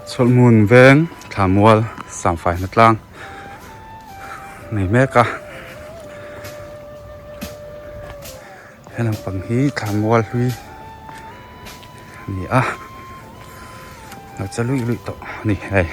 Chhawlhmun veng thlamual samfai hnatlang nei mek a he lampang hi thlamual hlui a ni a lo che luih luih tawh a ni hei.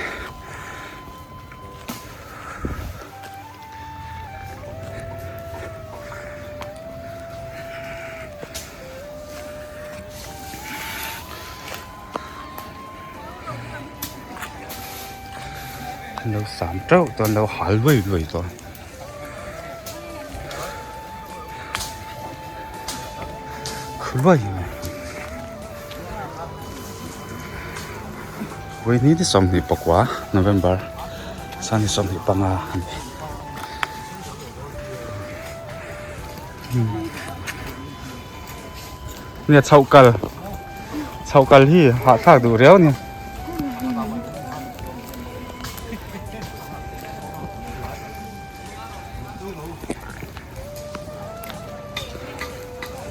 An lo sam teuh tawh an lo hal luai luai tawh khu luai mai vawiin ni 24 November sangni 25 a ni. Nia chhoh kal chhoh kal hi hahthlak duh riau a ni.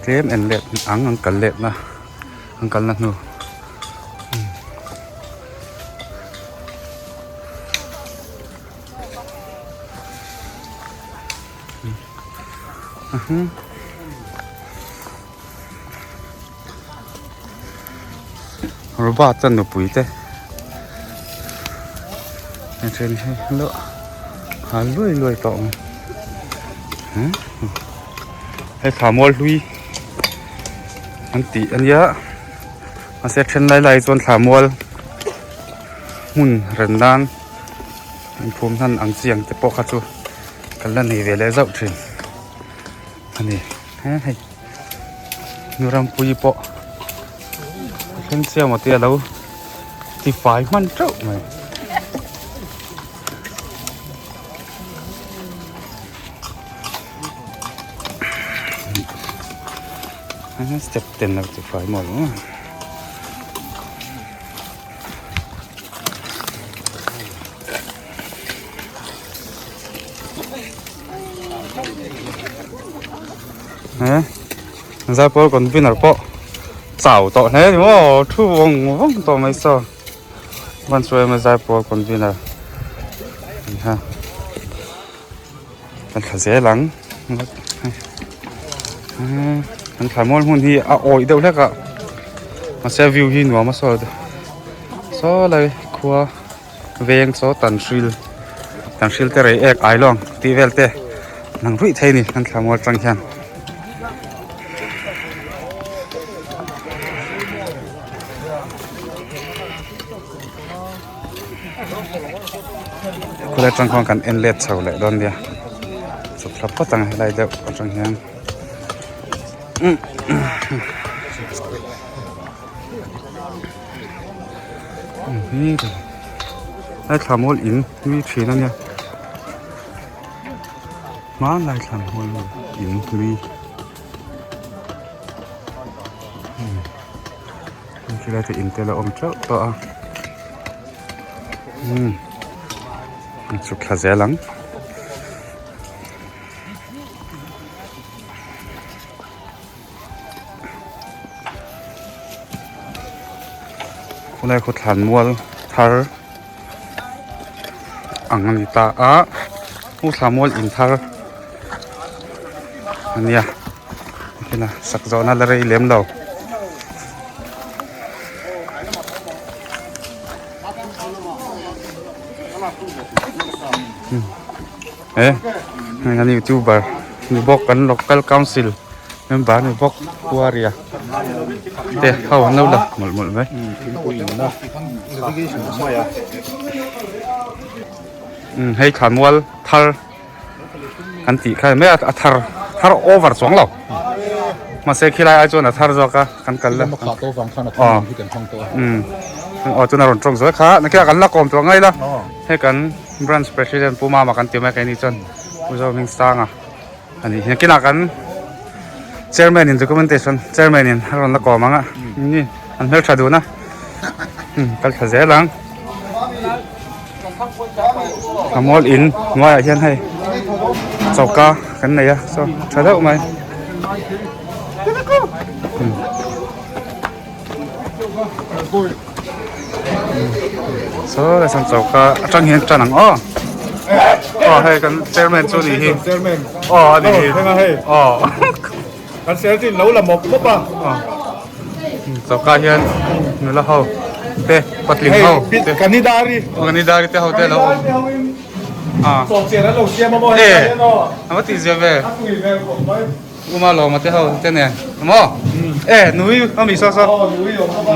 Tlem en let ang an kal let na an kal na hnu. Robert a nupui te a then hi lo hal luai luai tawh ang hei thla mual hlui an tih a nia mahse then lai lai chuan thla mual hmun ren nan inphum hnan ang chi ang te pawh kha chu. Kan la nei ve leh zauh thin a ni he hei nu rampuii pawh a thleng chiang maw tih a lo ti fai hman teuh mai. Step ten a ti fai maw lo. He zaipawl convener pawh chau tawh hle ni maw thu vawng vawng tawh mai saw van chu ema zaipawl convener ni ha kan thla zel ang kan thla mual hmun hi a awih deuh hlek a mahse view hi nuam a saw saw lai khua. Veng chaw tan hril tan hril te rei ek ai lawng tih vel te lang ruih thei a ni kan thla mual tang hian. Khulai atang khuan kan en let chho leh dawn nia chawp thla phawt ang helai deuh atang hian. Lai thla mual in hlui thin a nia hmanlai thla mual in hlui khilai te in te la awm teuh tawh a umm an chhuk thla zel ang. Khawlai khaw thlan mual thar ang a ni ta a hmu thla mual in thar a nia hena sak zawhna la rei lem lo. E heng an youtuber ni bawk kan local council member ni bawk Puaria te ho an lo la mawlh mawlh mai umm hei thlanmual thar kan tih kha mai a a thar thar over chuang lo mahse khilai ai chuan a thar zawk a kan kal la aw umm aw chuan a rawn tawng zuai kha nakina kan la kawm tawh ngai la hei kan. Branch President Pu Mama kan ti mai keini chuan Pu Zohming Sanga a nih hi. Nakinah kan Chairman in documentation Chairman in a rawn la kawm ang a ni an hmeltha dun a kal tha zel ang. A mual in hnuaiah hian hei choka kan nei a saw tha deuh mai. Saw lai sawn choka atang hian tan ang aw aw hei kan chairman chu ni hi aw a ni hi aw kan sel chu in lo la mawp mawp a choka hian nula ho te patling ho te kanidari kanidari te ho te lo awm a chawhchian an lo siam a maw hei a va tih zia ve Uma lawma te ho te nen maw e nui ami saw saw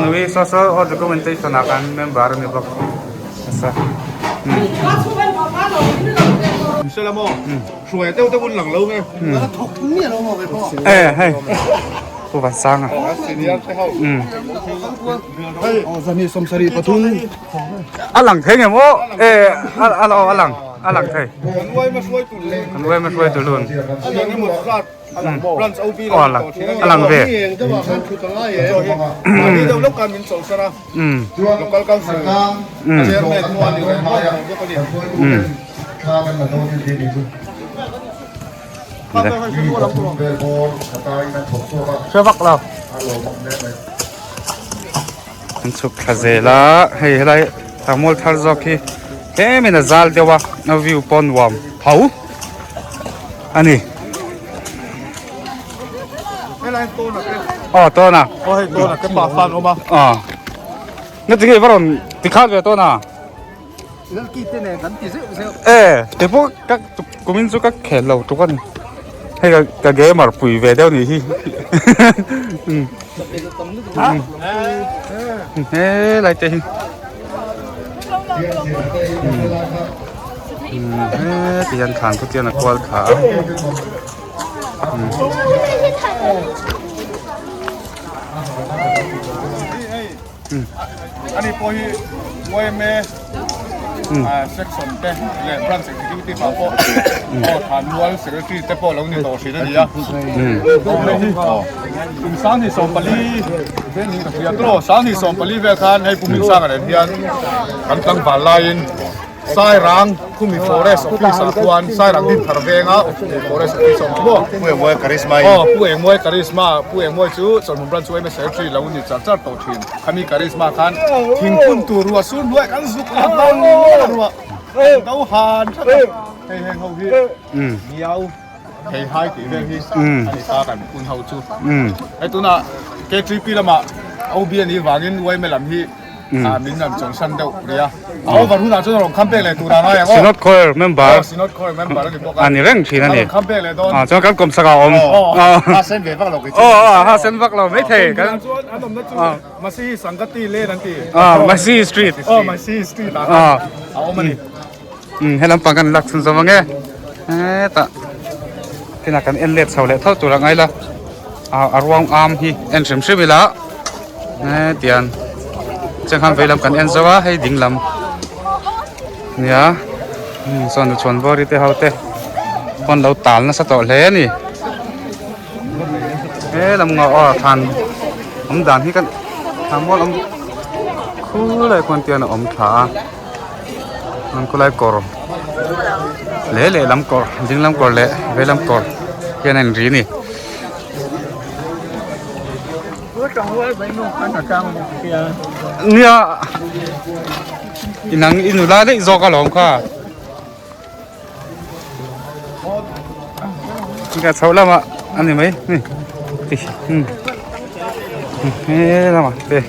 nui saw saw aw documentation ah kan member ani bawk asa e hei pu van sang a a lang thei nge maw e a a lang a lang thei Kan uaima hruai tu lun. Aw a lang a lang ve. Hre vak lo. An chhuk thla zel a hei helai thangmual thar zawk hi tlem in a zal deuh a a view pawh nuam tho a ni aw tawn a aw hei tawn a te pa fan awm a aw na tinge va rawn ti khat ve tawn a e te pawh ka kumin chu ka khel lo tuk a ni hei ka gamer pui ve deuh nih hi he lai te hi he ti hian thlan chu chian a kual thla a. Ani pawh hi yma section te leh branch executive ah pawh aw Thanmual secretary te pawh lo ni tawh hrin a ni a. Kum 2024 vel niin ka hria tawh 2024 vel khan hei Pu Hmingsanga nen hian kan tlangval laiin Sairang khumi forest office ah khuan Sairang Dinthar venga forest office a awm chu maw? Pu Engmawi Karisma in. Aw Pu Engmawi Karisma, Pu Engmawi chu Chawlhmun Branch yma Secretary lo ni char char tawh thin. Khami Karisma khan thingphun tur ruah sur hnuai kan zuk a vang ruah do han that a hei heng ho hi miau thei hai tih vel hi a ni ta kan phun ho chu. Hei tunah K3P lamah OB a nih vangin yma lam hi Ah, min rawn chawlhsan deuh rih a. A over hunah chuan a rawn kham pek leh tur a ngai ang aw. Synod Choir member. Aw, Synod Choir member a ni bawk a. A ni reng thin a ni. A rawn kham pek leh dawn. Ah, chuan kan kawmsak ah a awm. Aw, a sen ve vak lo kei chu. Aw, a sen vak lo mai thei. Kan chuan an awmna chu Masihi Sangati Lane an ti. Ah, Masihi Street. Aw, Masihi Street ah khan a awm a ni. Um, he lampang kan lak chhun zawm ang e. Hetah tinah kan en let chho leh tho tur a ngai la. A ruang am hi en hrim hrim ila hetiang chenghan vei lam kan en zo a hei ding lam nia chuan chuan bawri te ho te pawn lo tal nasa tawh hle a ni he lam ngaw aw thlan awm dan hi kan thlan mual awm khulai khuan tian a awm thla a an khulai kawr leh lehlam kawr ding lam kawr leh vei lam kawr hian a inri a ni. Nia inang i nula daih zawk alawm kha ka chhoh lamah a ni mai he lamah te.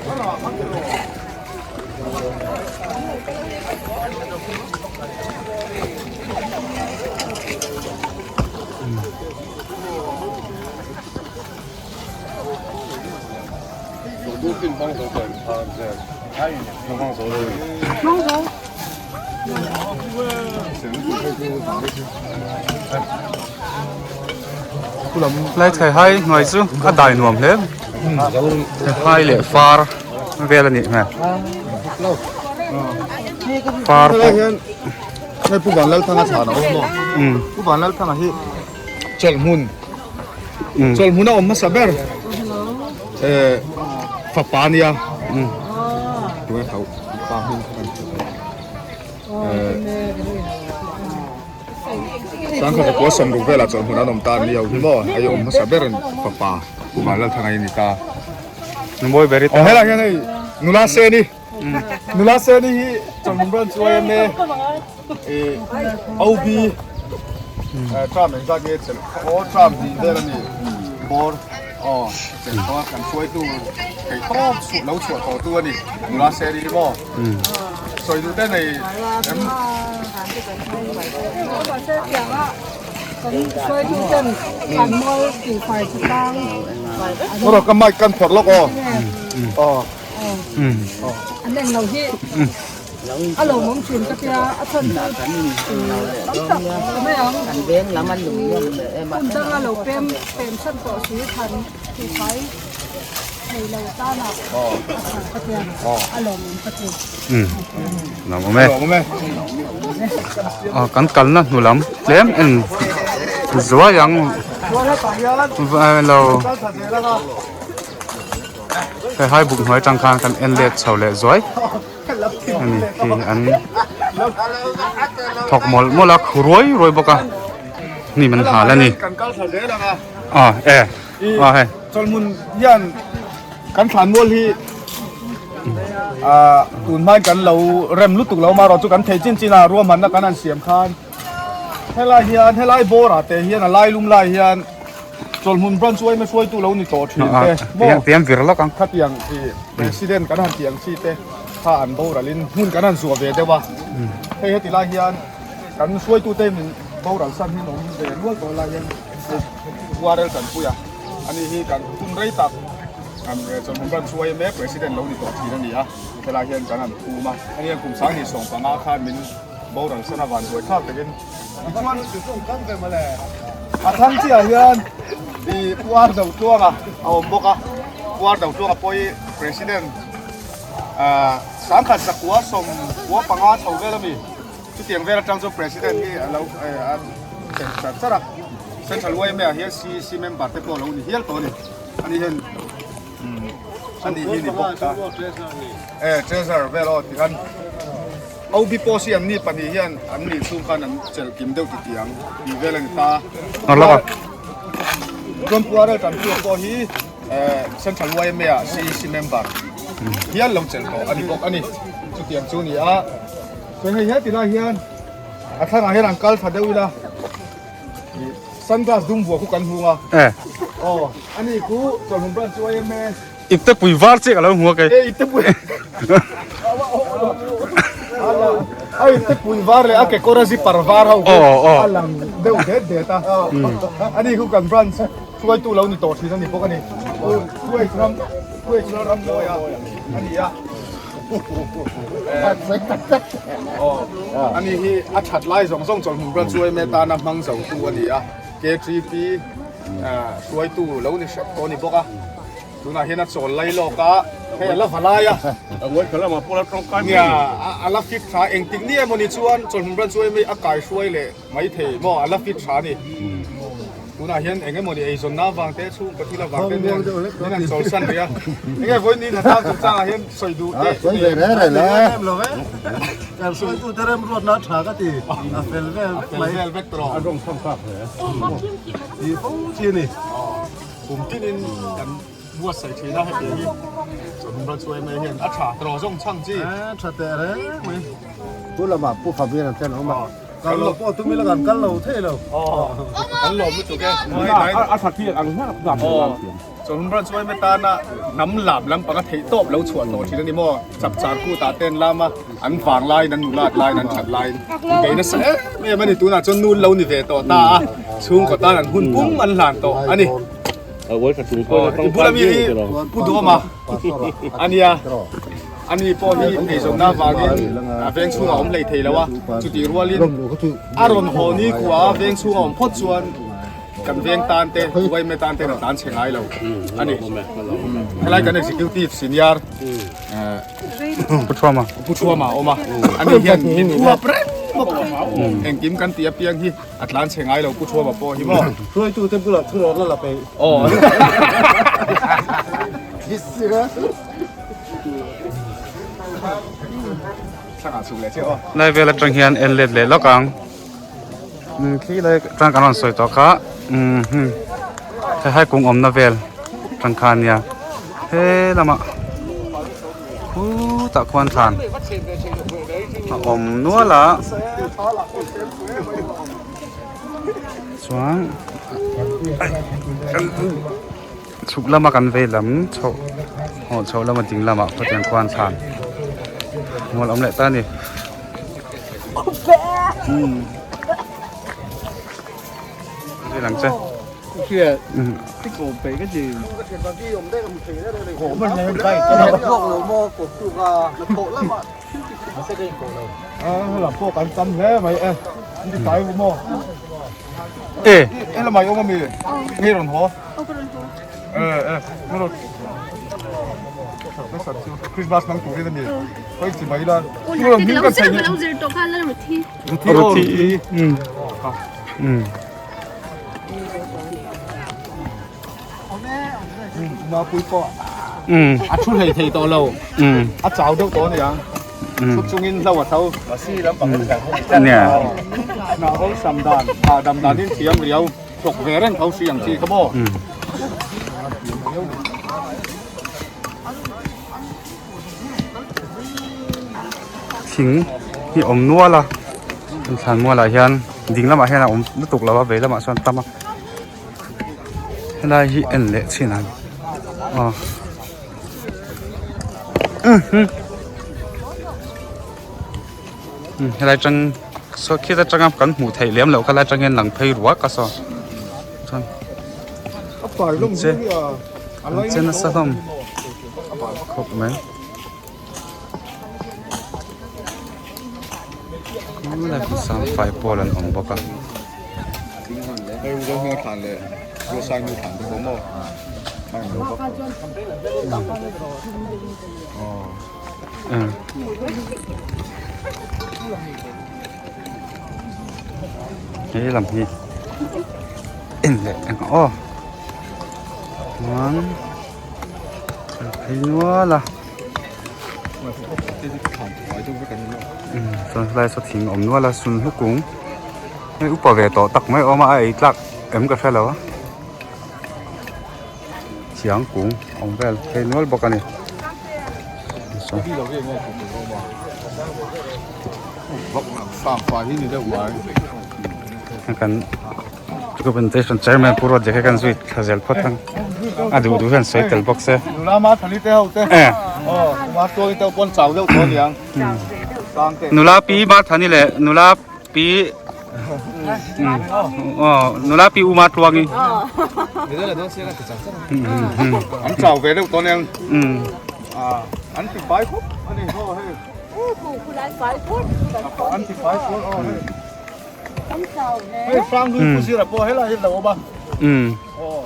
Lai thei hai hnuai chu a dai nuam hle hai leh far vel a nih hmel far pawh Hei Pu Vanlalthanga chhan a awm maw? Pu Vanlalthanga hi chawlhhmun chawlhhmun a awm hmasa ber fapa a nia tunge kha pa hming kha kan hre Sangkhat pakua sawmruk velah chawlhhmun an awm ta an ni ho hi maw hei awm hmasa ber fapa Pu Vanlalthanga hi a ni ta. Mawi ber i ta. Helai hian hei. Nula Seni Nula Seni hi chawlhmun branch yma ih OB term engzat nge chelh aw term hnih vel a ni bawr aw chelh tawh a kan hruaitu theih tawp chhuah lo chhuah tawh tu a ni Nula Seni hi maw sawi duh te nei em. Rawh ka mic kan phawrh lawk aw. Aw. An eng lo hi a lo mawm thin ka tia a chhan chu tam tak ka mai ang. Hmun danga lo pem pem chhan tawh si than tihfai thei lo tana a tha ka tia a lawmawm ka ti. Lawmawm e. Aw kan kalna hnu lam tlem en zuai ang lo hei hai buk hnuai atang khan kan en let chho leh zuai ani khi an thawk mawlh mawlh a khu ruai ruai bawk a hnim an hal ani aw e aw hei chawlhmun hian Kan thlanmual hi ah tun hmain kan lo rem lutuk lo marawh chu kan thei chin chin a ruahmanna kan han siam khan helai hian helai bawr ah te hian a lai lum lai hian chawlhmun branch uaima hruaitu lo ni tawh thin te maw tiang vir lawk ang khatiang ih president kan han tih ang chi te kha an boral in hmun kan han zuah ve deuh a hei heti lai hian kan hruaitu te min boral san hi an awm ve nual tawh lai hian URL tanpui a. Ani hi kan hun rei tak kan chawlhmun branch yma president lo ni tawh thin a ni a, helai hian kan han phum a, ani hian kum sanghnih 15 khan min boral san a van buai thlak takin tichuan a thlang chiah hian ih Pu Ar Dotluanga a awm bawk a, Pu Ar Dotluanga pawh hi president ah sangkhat zakua 95 chho vel a mi. Chutiang vel atang chuan President hi a lo a chelh char char a, Central yma ah hian CEC member te pawh a lo ni hial tawh a ni. Ani hian ani hi ni bawk ta. E Treasurer vel aw tikhan OB post hi an ni pahnih hian an nih chhung khan an chelh kim deuh ti tih ang tih vel a ni ta. Chuan Pu RL Tanpuia pawh hi Central yma ah CEC member hial lo chelh tawh a ni bawk a ni. Chutiang chu a ni a. Chuan hei heti lai hian a thlang ah hian an kal tha deuh ila ih sunglass dum vuah khu kan hung a aw ani khu chawlhmun branch chu yma ipte pui var chiah ka lo hmu a kei e ipte pui a ipte pui var leh a kekawr a zipper var ho khu a lang deuh det det a ani khu kan branch hruaitu lo ni tawh thin ani bawk ani hruai ram hruai ram mawi a ani a. Ani hi a that lai zawng zawng chawlhmun branch yma tana hmang zo tu a ni a, KTP hruaitu lo ni hrep tawh a ni bawk a, tunah hian a chawl lai lawk a, hei a la va lai a, nia a la fit tha engtik ni emawni chuan chawlhmun branch yma a kai hruai leh mai thei maw a la fit tha a ni. Tunah hian eng emawni eizawnna avang te chhungkaw thil avang te nen min han chawlsan rih a, enge vawiin hnathlang chungchangah hian sawi duh te Sawi ve reng reng le. Kan sawitute remruatna a tha ka ti, a fel vel vek mai. A fel vel vek tawh. A rawng chhang tak hle. Ti fo chi a ni. Kum tinin kan buatsaih thin a hetiang hi chawlhmun ral chuai mai hian a tha tawh zawng chhang chi. A tha teh reng mai. Tu lamah Pu Fabian a chen awm a. Kal lo pawh tum ila kan kal lo thei lo. Kan lawm lutuk e. A tha thiang ang hmak hmak Aw. Chawlhmun branch yma tana hnam lam lampanga theih tawp lo chhuah tawh thin a ni maw? Chapchar kutah te an lam a, an vang laiin an nulat laiin an that laiin kei nasa em em a ni. Tunah chuan nun lo ni ve tawh ta a, chhungkaw tan an hun pum an hlan tawh a ni. I bula mi hi Pu Duhawma a nia. Ani pawh hi eizawnna avangin a veng chhungah a awm hlei thei lo a, chutih rualin a rawn haw ni khua a veng chhungah a awm phawt chuan kan veng tan te, yma tan te a tlan chhe ngai lo a ni. Helai kan executive senior Pu Thuama Pu Thuama a awm a, ani hian min uap reng bawk a, engkim kan tih apiang hi a tlan chhe ngai lo Pu Thuama pawh hi maw. Hruaitute bulah thurawn a la peih. Aw. Lai vel atang hian en let leh lawk ang khi lai atang kan rawn sawi tawh kha hei hai kung awmna vel atang kha ania he lamah. Khutah khuan thlan a awm nual a chuan chhuk lama kan vei lam chhoh aw chhoh lama ding lamah khawtiang khuan thlan mual awm leh ta a ni. Ang che. A thu hlei thei tawh lo a chau deuh tawh a ni ang thu chungin hlo a tho hnah ho sam dan hahdam danin thiam riau thawk ve reng tho si ang chi kha maw. Thing hi awm nual a thlan mualah hian ding lamah hian a awm lutuk lo a vei lamah sawn tam a helai hi en leh chin ang aw helai tang saw khi atanga kan hmuh theih lem loh kha lai atangin lang phei ruak a saw chuan che an che nasa hlawm khawp mai. Fai pawl an awm bawk a. He lam hi en leh ang aw chuan phei nual a chuan helai saw thing awm nual a sunhlu kung hei upa ve tawh tak mai a awm a a ei tlak em ka hre lo a thiang kung awm vel phei nual bawk a ni. Kan Representation chairman Pu Ruat Jekhe kan zui thla zel phawt ang a duh duh hian sawi tel bawk se. Nula ma thali te ho te. Eh. Oh, ma tuang te pawn chau deuh tawh aniang. Nula pi ma thani leh nula pi oh nula pi u ma tuangi. An chau ve deuh tawh aniang. Ah, an ti fai khawp ani ho hei. An ti fai khawp oh hei. Hei hrang hlui pu zira pawh helai hi lo awm a. Aw.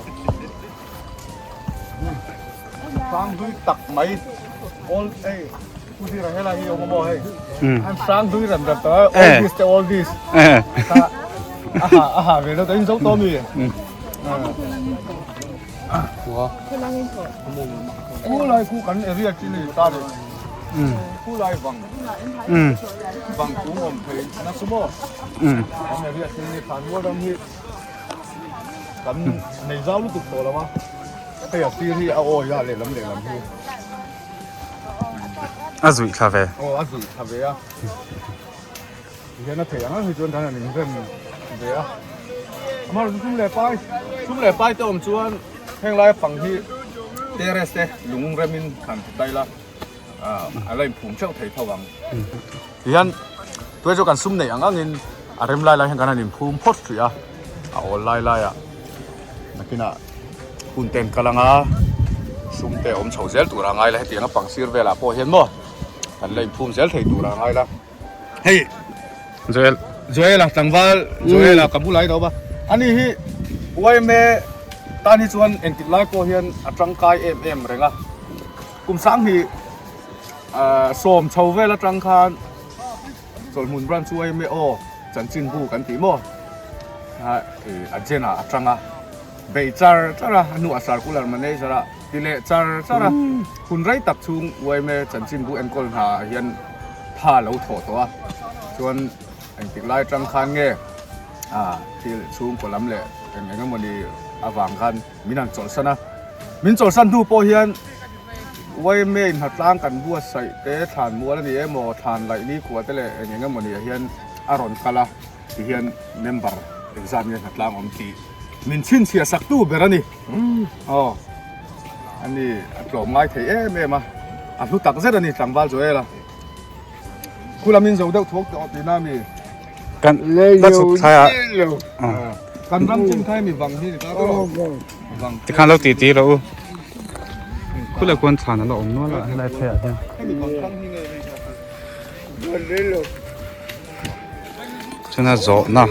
Hrang hlui tak mai all hei pu zira helai hi awm a maw hei. An hrang hlui rem rem tawh a all this te all this. Aha aha ve lo in zo tawh mi. Khulai khu kan area chi ni ta le. Khulai vang. Vang kung awm thei na chu maw. Kan area chi ni khan mual ram hi kan nei zau lutuk tawh lo a. Hei a sir hi a awi a lehlam lehlam hi. A zuih thla ve. Aw a zuih thla ve a. Tihian a theih ang ang hi chuan kan han inrem ve a. Amaherawhchu sum leh pai, sum leh pai te awm chuan heng laia pang hi terrace te lung remin han ti ta ila a la inphum theuh thei tho ang. Tihian tunah chuan kan sum neih ang angin a rem lai lai hian kan han inphum phawt hrih a, a awl lai laiah nakinah hun te an kal ang a, sum te a awm chho zel tur a ngai la hetiang a pang sir velah pawh hian maw kan la inphum zel thei tur a ngai la. Hei Joel Joel a tlangval Joel a ka bulai lo ba ani hi YMA tan hi chuan engtik lai pawh hian a tangkai em em reng a kum sang hi sawm chho vel atang khan chawlhmun branch YMA aw chanchin bu kan tih maw a jen ah atang a bei char char a a hnuah circular manager ah ti leh char char a hun rei tak chhung YMA chanchin bu enkawl hna ah hian tha lo thawh tawh a chuan engtik lai atang khan nge ah thil chhungkaw lam leh eng eng emawni avang khan min han chawlhsan a min chawlhsan hnu pawh hian Yma in hnatlang kan buatsaih te thlan mual a ni emaw thlan laih nikhua te leh eng eng emaw ni ah hian a rawn kal a ti hian member engzat nge hnatlang awm tih min chhinchhiah sak tu ber a ni. Aw a ni a tlawm ngai thei em em a a hlu tak zet a ni tlangval Joel a khu lam in zo deuh thuak tawh tihna a mi. Kan la chhuk thlai a kan ram chin kha hemi vang hi ni ta tawh vang tikhan lo titi rawh u khulai kuan thlan a la awm nual a helai pheiah hian hemi vang thlang hi nge hei chuan a zawhna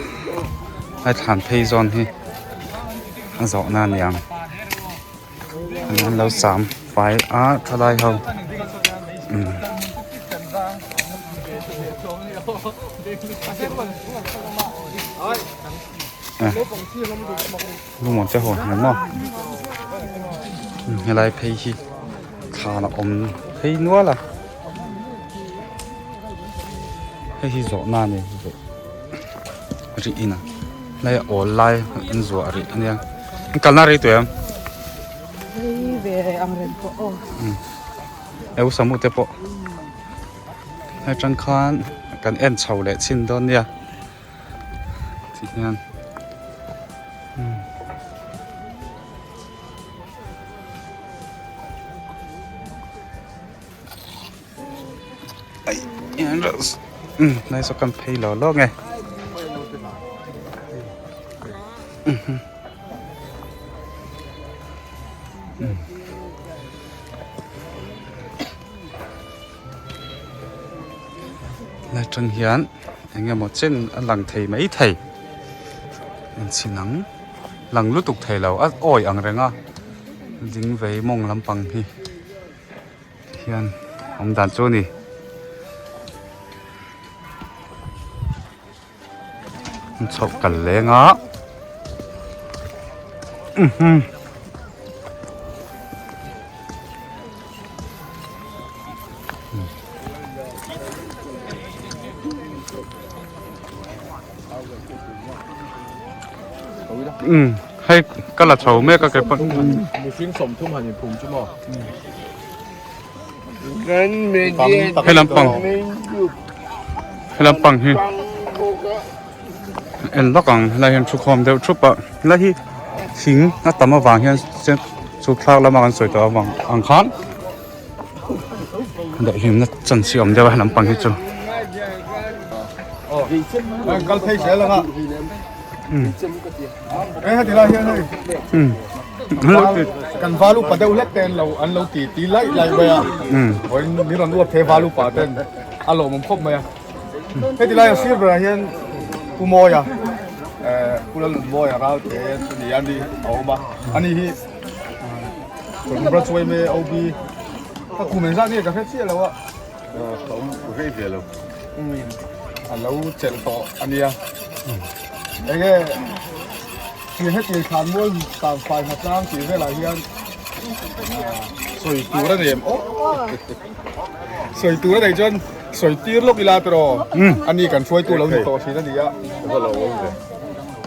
a thlan phei zawn hi a zawhna a ni ang an lo sam fai a thalai ho umm. Lungmuan te ho hmel maw helai phei hi thlan a awm phei nual a hei hi zawhna a ni rih in a helai awl lai an zuah rih a nia an kalna rei tawh em eu samu te pawh atang khan kan en chho leh chhin dawn nia. Ti hian umm nai saw kan phei lo lo nge Lai tang hian eng emaw chen a lang thei mai thei inchhin ang lang lutuk thei lo a awi ang reng a ding vei mawng lampang hi hian awm dan chu a ni. Chhoh kal leng a umm hei ka la chho mek a keipawh mihring sawmthum han inphum chu maw He lampang he lampang hi en lawk ang helai hian thukhawm deuh thup a helai hi thing a tam avang hian chu thlak lama kan sawi tawh avang ang khan daihlimna chance hi a awm deuh a he lampang hi chu. Kan val upa deuh hlek te an lo ti ti laih laih mai a vawiin min rawn uap thei val upa ten a lawmawm khawp mai a heti lai a sir berah hian Pu Mawia Pu Lalnunmawia Ralte chu ni a ni a awm a ani hi Brachway me OB ka kum engzat nge ka hre chiah lo a. Ka awm rei ve lo. A lo chelh tawh a nia. Enge thil heti thlan mual tang fai hna tlang tih velah hian sawi tur a nei em aw. Sawi tur a nei chuan sawi tir lawk ila tiraw. Ani kan hruaitu lo ni tawh thin a ni a. Ka lo awm ve.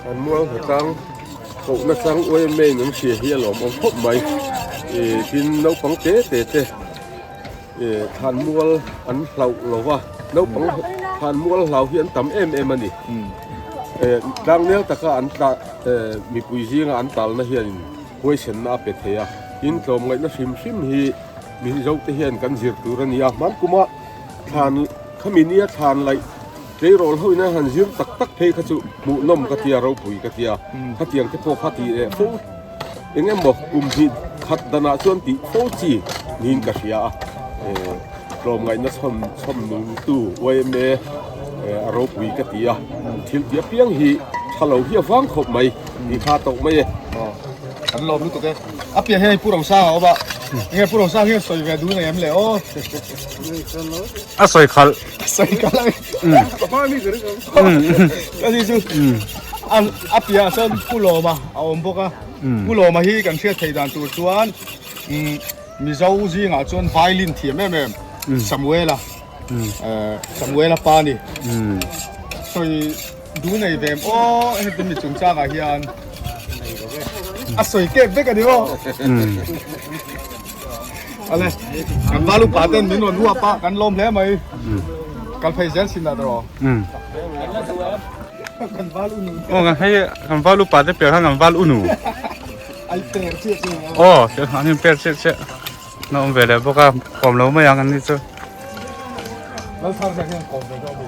Thlan mual hna tlang kohna chang UMA in an hria hi a lawmawm khawp mai. Tin naupang te te te. Thlan mual an hlauh lo va, naupang thlan mual hlau hi an tam em em a ni. Tlangnel taka an tla mipui zinga an talna hianin huaisenna a pe thei a, tin tlawmngaihna hrim hrim hi Mizote hian kan zir tur a ni a, hman kuma thlan khami nia thlan laih tleirawl ho ina han zir tak tak phei kha chu hmuhnawm ka tia ropui ka tia, khatiang te pawh kha tih leh fo. Eng emaw kum hnih khat danah chuan tih fo chi niin ka hria a, tlawmngaihna chhawm chhawm nungtu yma a ropui ka ti a, thil tih apiang hi tha lo hi a vang khawp mai tih kha a tawk mai e. Kan lawm lutuk e. A piah hian Pu Rosanga a awm a, enge Pu Rosanga hian sawi ve duh nei em le aw. A sawi khalh. A sawi khalh a ni. Ka ni chu a piah sawn Pu Lawma a awm bawk a. Pu Lawma hi kan hriat theih dan tur chuan Mizo zingah chuan violin thiam em em Samuela Samuela pa a ni. Sawi duh nei ve em aw heti mi chungchangah hian a sawi kep vek a ni maw? Ale kan valu pa ten min rawn huap a kan lawm hle mai kal phei zel sin lah tawh kan val unu aw kan hei kan valu pa te piah khan kan val unu ai per chiah chiah aw an in per chiah chiah na awm ve leh bawk a kawm lo mai ang an ni chu lal thar zia hian kawm ve dawn mi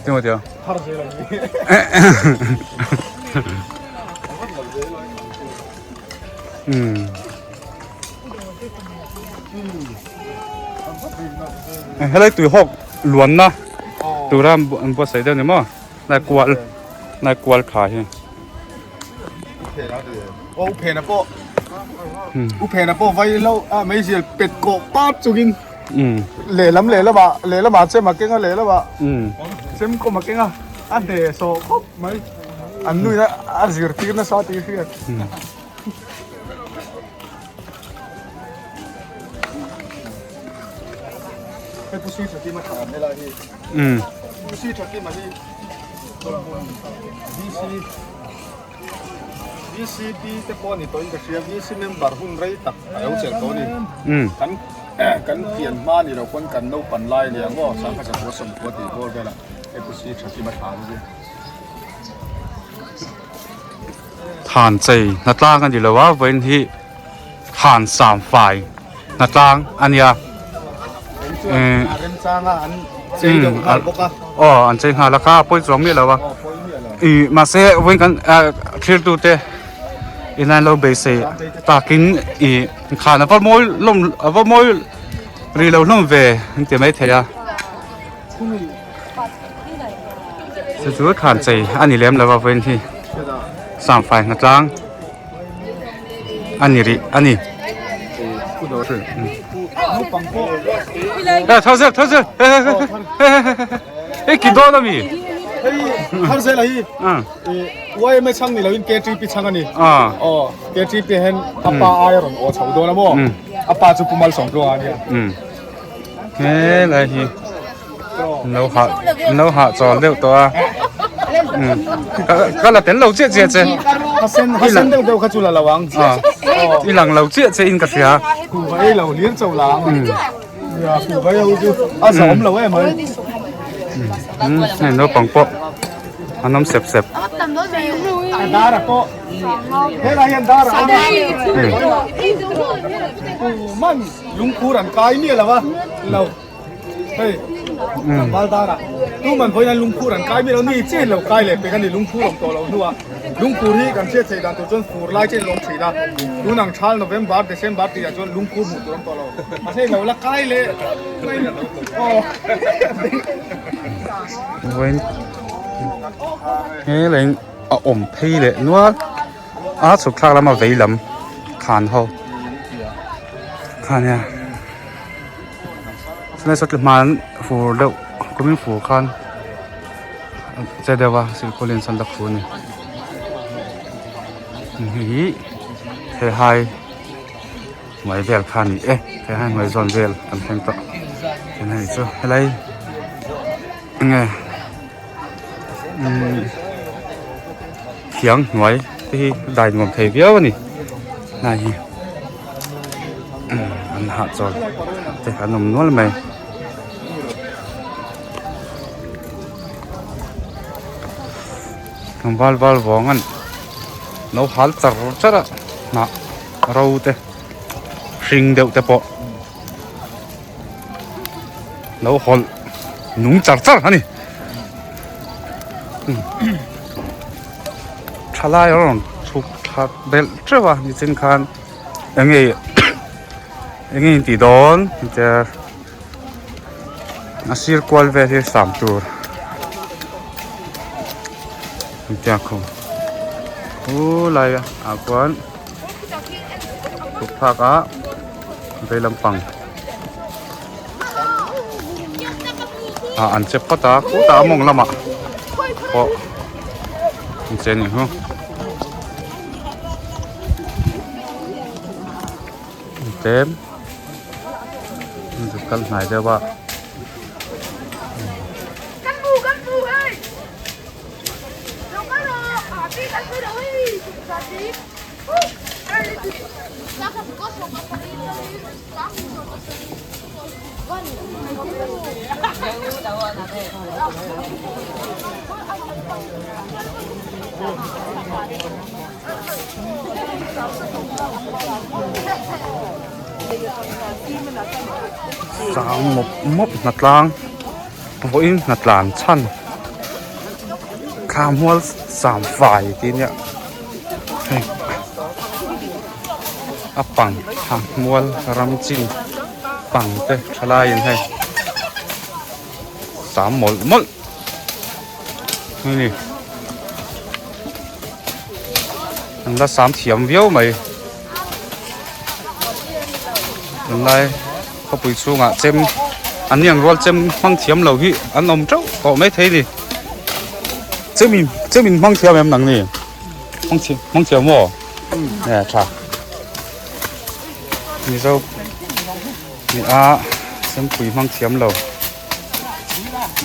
tingo tio thar zel ang ni um helai tui hawk luanna tura an buatsaih deuh ni maw nai kual nai kual tha hi aw uphena pawh uphena pawh vai lo a meizial pet kawh pap chungin lehlam lehlamah lehlamah chem a keng a lehlamah chem kawm a keng a a hnehsawh khawp mai an nuin a zirtir nasa tih hriat. Hei Pu Sri Thakima tha an helai hi. Pu Sri Thakima hi VC VCP te pawh ni tawhin ka hria VC member hun rei tak a lo chelh tawh a ni. Kan kan pian hma ni lo pawn kan naupan lai a ni ang aw sangha zakua sawmkua tih bawr velah hei Pu Sri Thakima tha an ni. Than chei hnatlang a ni lo a vawiin hi than sam fai hnatlang a nia aw an chei nghal a kha a pawi chuang miah lo a ih mahse vawiin kan thlir tu te in an lo beisei takin ih khan a va mawi hlawm a va mawi rih lo hlawm ve an ti maithei a. Chu chu thlan chei a ni lem lo a vawiin hi sangfai hnatlang a ni rih a ni. Eh thar zel thar zel he ki dawn ami thar zel a hi YMA chhang ni loin KTP chhang a ni aw KTP hian a pa ai a rawn aw chho dawn a maw a pa chu Pu Malsawmtluanga a nia. He lai hi no hah no hah chawl deuh tawh a ka la tel lo chiah chiah che a sen deuh deuh kha chu la lo ang i lang lo chiah che in ka hria kuhva ei lo hlir cho la ang ya kuhva ei ho chu a zawm lo em mai hei naupang pawh an awm sep sep a dar a pawh helai hian dar a man Lungphur an kai miah lo a, lo hei tlangval darah tuman vawiin an lungphur an kai miah lo ni chiahin lo kai leh pek a ni lungphur awm tawh lo hnuah lungphur hi kan hriat theih dan tur chuan fur lai chiahin lawm thin a tun ang thal November December tih ah chuan lungphur hmuh tur awm tawh lo mahse lo la kai leh aw vawiin he lei a awm phei leh nual. A chhuk thlak lama vei lam khan ho kha nia chulai saw hman fur deuh kumin fur khan che deuh a silpauline sawn la khu a ni hei hi theihai hnuai vel kha a ni e theihai hnuai zawn vel kan thleng tawh chuan hei chu helai enge. Thiang hnuai te hi dai nuam thei viau a ni hnai hi an hahchawl te an awm nual mai tlangval val vawng an lo hal char char a hnah ro te hring deuh te pawh. Lo hawlh nung char char a ni thalai a rawn chhuk thla belh teuh a nichin khan eng nge eng nge in tih dawn tia a sir kual vel hi sam tur tia khu khulai ah khuan chhuk phak a. Vei lampang ah an che phawt a khutah a mawng lamah pawh an che anih chu tlem an kal hnai deuh a. Sang mawp mawp hnatlang vawiin hnatlan chhan thla mual sam fai tih ania hei a pang thla mual ram chin pang te thalaiin hei sam mawlh mawlh a ni an la sam thiam viau mai tunlai khawpui chhungah chem an ni ang rual chem hmang thiam lo hi an awm teuh tawh mai thei a ni chem in chem in hmang thiam em nang ni hmang thiam hmang thiam maw nge tha mizo ni a chempui hmang thiam lo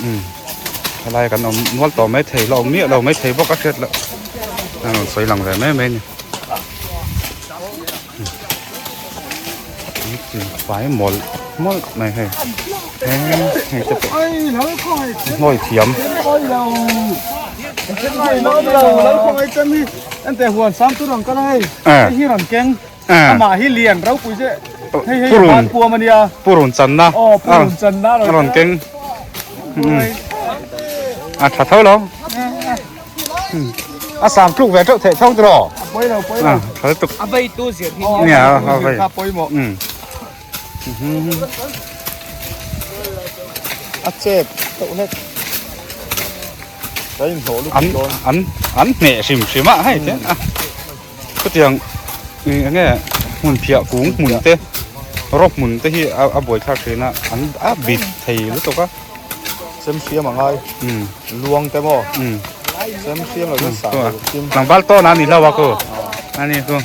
umm thalai kan awm nual tawh mai thei la awm miah lo mai thei bawk a hriat loh a rawn sawi lang ve mai mai a ni. Fai mawlh mawlh mai hei hei te pawh hnawi thiam purun channa a rawn keng a tha tho lo. A sam tluk ve teuh theih tho tiraw? A pawi lo, pawi lo. Tha lutuk. A vei tu zir hi. Nia, a vei. Kha pawimawh. A chep teuh hlek. Ka inhlawh lutuk dawn. An an hneh hrim hrim a hei te. Chutiang enge hmun phiah kung hmun te rawk hmun te hi a buaithlak thin a an a bit thei lutuk a. Sem hriam a ngai luang te maw sem hriam lo chuan sah lo kim. Tlangval tawn a ni hlo a ku a ni ku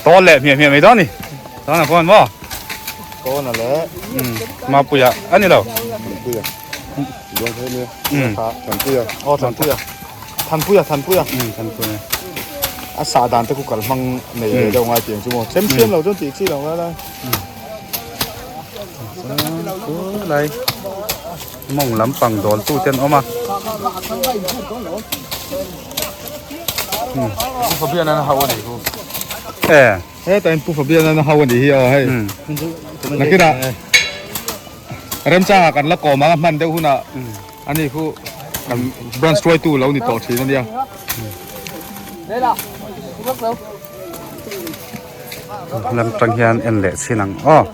tawn leh hmiah hmiah mai dawn ni tawn a khawn maw tawn a leh mapuia a ni lo thanpuia luang thei nia thanpuia aw thanpuia thanpuia thanpuia thanpuia a sah dan te ku kal hmang nei ve deuh ngai tiang chu maw sem hriam lo chuan tih chi lo ngai lai. Lai mawng lampang dawl tu te an awm a. Pu Fabian an hau a nih khu. E. Heta in Pu Fabian an hau a nih hi aw hei. Nakinah remchangah kan la kawm ang a hman deuh hunah ani khu kan branch hruaitu lo ni tawh thin a nia. Lam tang hian en leh chin ang aw.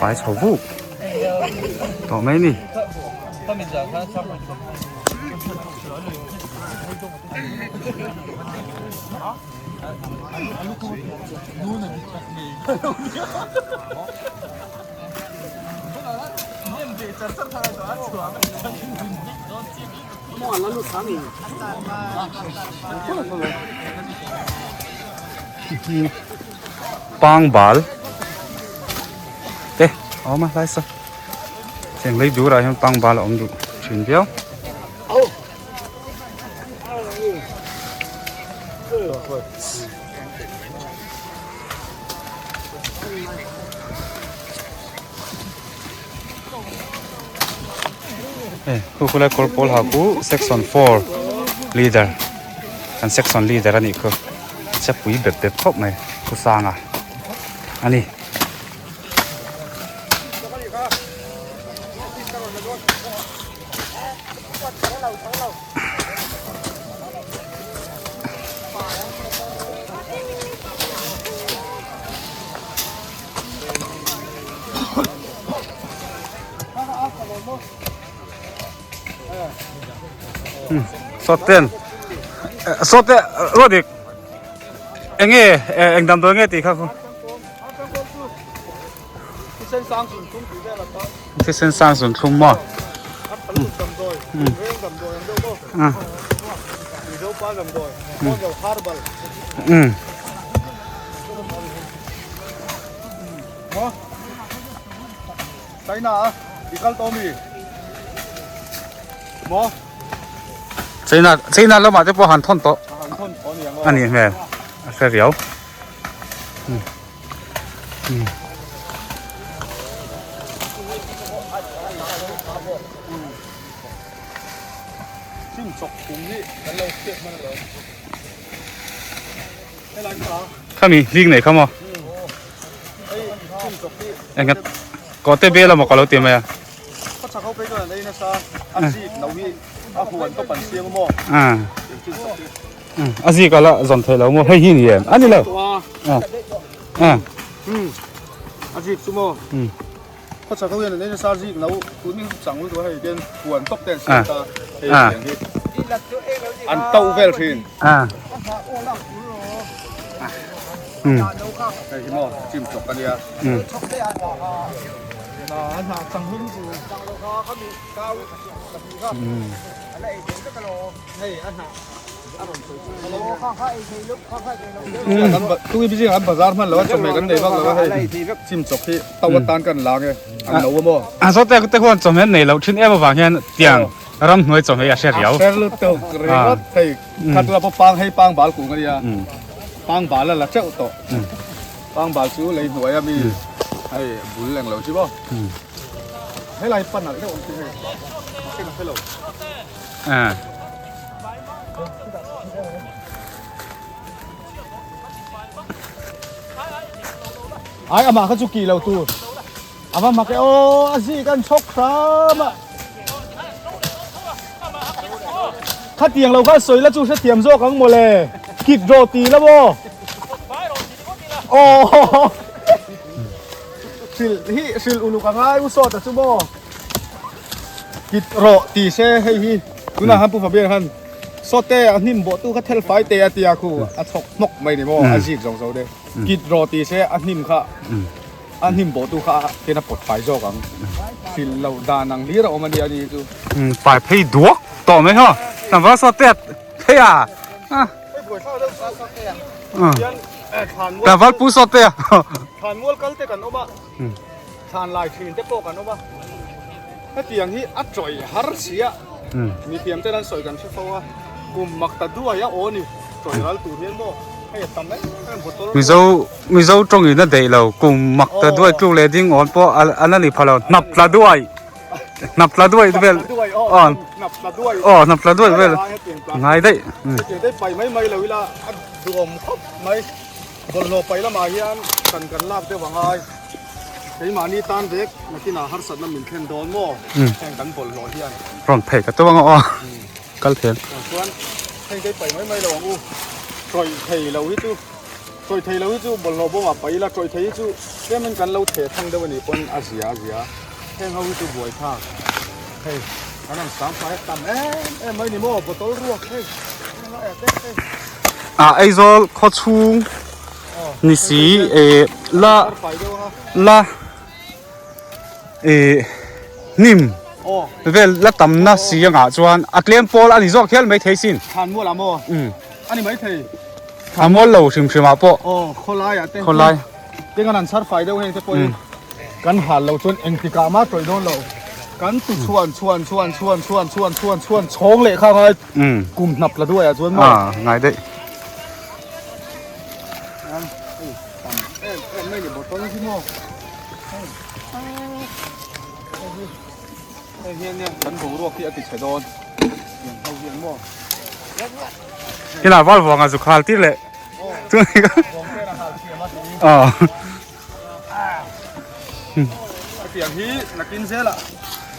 Fai chho vuk tawh mai ni. Pangbal te a awm a hlai saw tiang lei durah hian pangbal a awm duh thin viau. Khu khulai kawr pawl ha khu section 4 leader kan section leader anih khu chepui bep bep khawp mai khu sanga ani. Sawten sawte ruat dik enge eng damdawi nge tih kha khu thisen sang zun thlum maw China China lamah te pawh han thawn tawh a nih hmel a hre riau. Khami hling nei kha maw enga kawte bel amaw ka lo ti mai a a zik ala zawn theih lo maw hei hi ni em a ni lo a zik chu maw Khawchhak ho hian an ei nasa zik no tun hi chang lutuk a hei hian huan tawp te an siam ta hei tiang hi an to vel thin hei hi maw chim chawk a nia Tui bi an bazar hman lo a chawhmeh kan nei vak lo a hei chim chawk hi to atan kan lang e an lo a maw. A zawt te te khuan chawhmeh nei loh thin em avang hian tiang ramhnuai chawhmeh hi a hre riau. A hre lutuk ringawt hei kha tura pawh pang hei pang bal kung a nia pang bal a la teuh tawh pang bal chu lei hnuai a mi hei bul eng lo chi maw helai pan alh deuh ang chi hei a hre lo. Ai amah kha chu kih lo tur a va mak e aw a zik an chhawk hram a khatiang lo khan sawi la chu hrethiam zawk ang mawle kit rawh ti la maw aw hrilh hi hrilh uluk a ngai u sawt a chu maw. Kit rawh ti se hei hi tunah khan Pu Fabian khan sawte a hnim bawh tu kha thel fai te a tia khu a chhawk hnawk mai ni maw a zik zawk zo de kit rawh ti se a hnim kha a hnim bawh tu kha hian a pawt fai zawk ang hrilh loh dan ang hlir a awm a nia ni chu. Fai phei duak tawh mai haw tlangval sawte a phei a tlangval pu sawte a thlanmual kal te kan awm a. Thlan lai thin te pawh kan awm a, hetiang hi a tawih har si a, mithiam ten an sawi kan hre fo a, kum mak ta duai a aw ni, tawih ral tur hian maw hei a tam em em bottle Mizo Mizo tawngin a deih lo, kum mak ta duai tluk leh ding awn pawh a la ni pha lo, hnap tla duai, hnap tla duai vel aw aw hnap tla duai vel ngai daih. Hetiang te pai mai mai lo ila a duhawm khawp mai. Bawlhhlawh paih lamah hian kan kan lak deuh angai. Keimahni tan vek nakinah harsatna min thlen dawn maw heng kan bawlhhlawh hian. Rawn phei ka tum ang aw kal thian. Chuan heng te paih mai mai lo ang u. Tawih thei lo hi chu tawih thei lo hi chu bawlhhlawh bawmah paih ila tawih thei hi chu tlemin kan lo theh thang deuh a nih pawn a zia a zia. Heng ho hi chu buai thlak hei kan rawn sang fai a tam em em mai ni maw bottle ruak hei. Ah Aizawl khaw chhung ni si eh la la eh hnim vel la tamna si angah chuan a tlem pawl a ni zawk hial mai thei sin. Thlanmual ah maw? A ni mai thei. Thlanmual lo hrim hrim ah pawh. Aw khawlai ah te. Khawlai. Tingan an chhar fai deuh heng te pawhin. Kan hal lo chuan engtikah mah tawih dawn lo. Kan tu chhuan chhuan chhuan chhuan chhuan chhuan chhuan chhuan chhawng leh kha ngai kum hnap la duai ah chuan maw. Ah ngai daih. Tam em em mai ni bottle hi maw. Hei hian nia kan boruak hi a ti chhe dawn. Tiang ho hian maw. Hila val vawng a zu khal tir leh. Chuan Vawng te a hal thiam a ti. Ah. Hetiang hi nakin zelah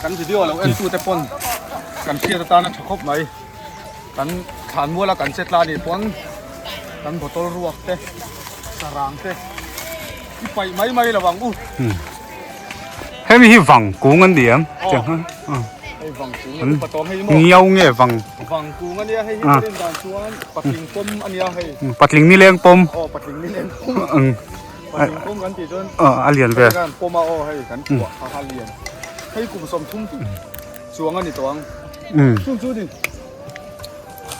kan video lo en tute pawn kan hriat atana tha khawp mai. Kan thlan muala kan che tla nih pawn kan bottle ruak te sarang te i paih mai mai lo ang u. Hemi hi vang kung an ni em? Hei vang kung a ni patawm hei maw? Ngiau nge vang? Vang kung a nia hei hi ka rin dan chuan patling pawm a nia hei. Patling nileng pawm. Aw patling nileng pawm. Patling pawm kan tih chuan a lian ve. Kan pawm a aw hei kan kuah kha kha lian. Hei kum 30 chuang a ni tawh ang. Chung chu ni.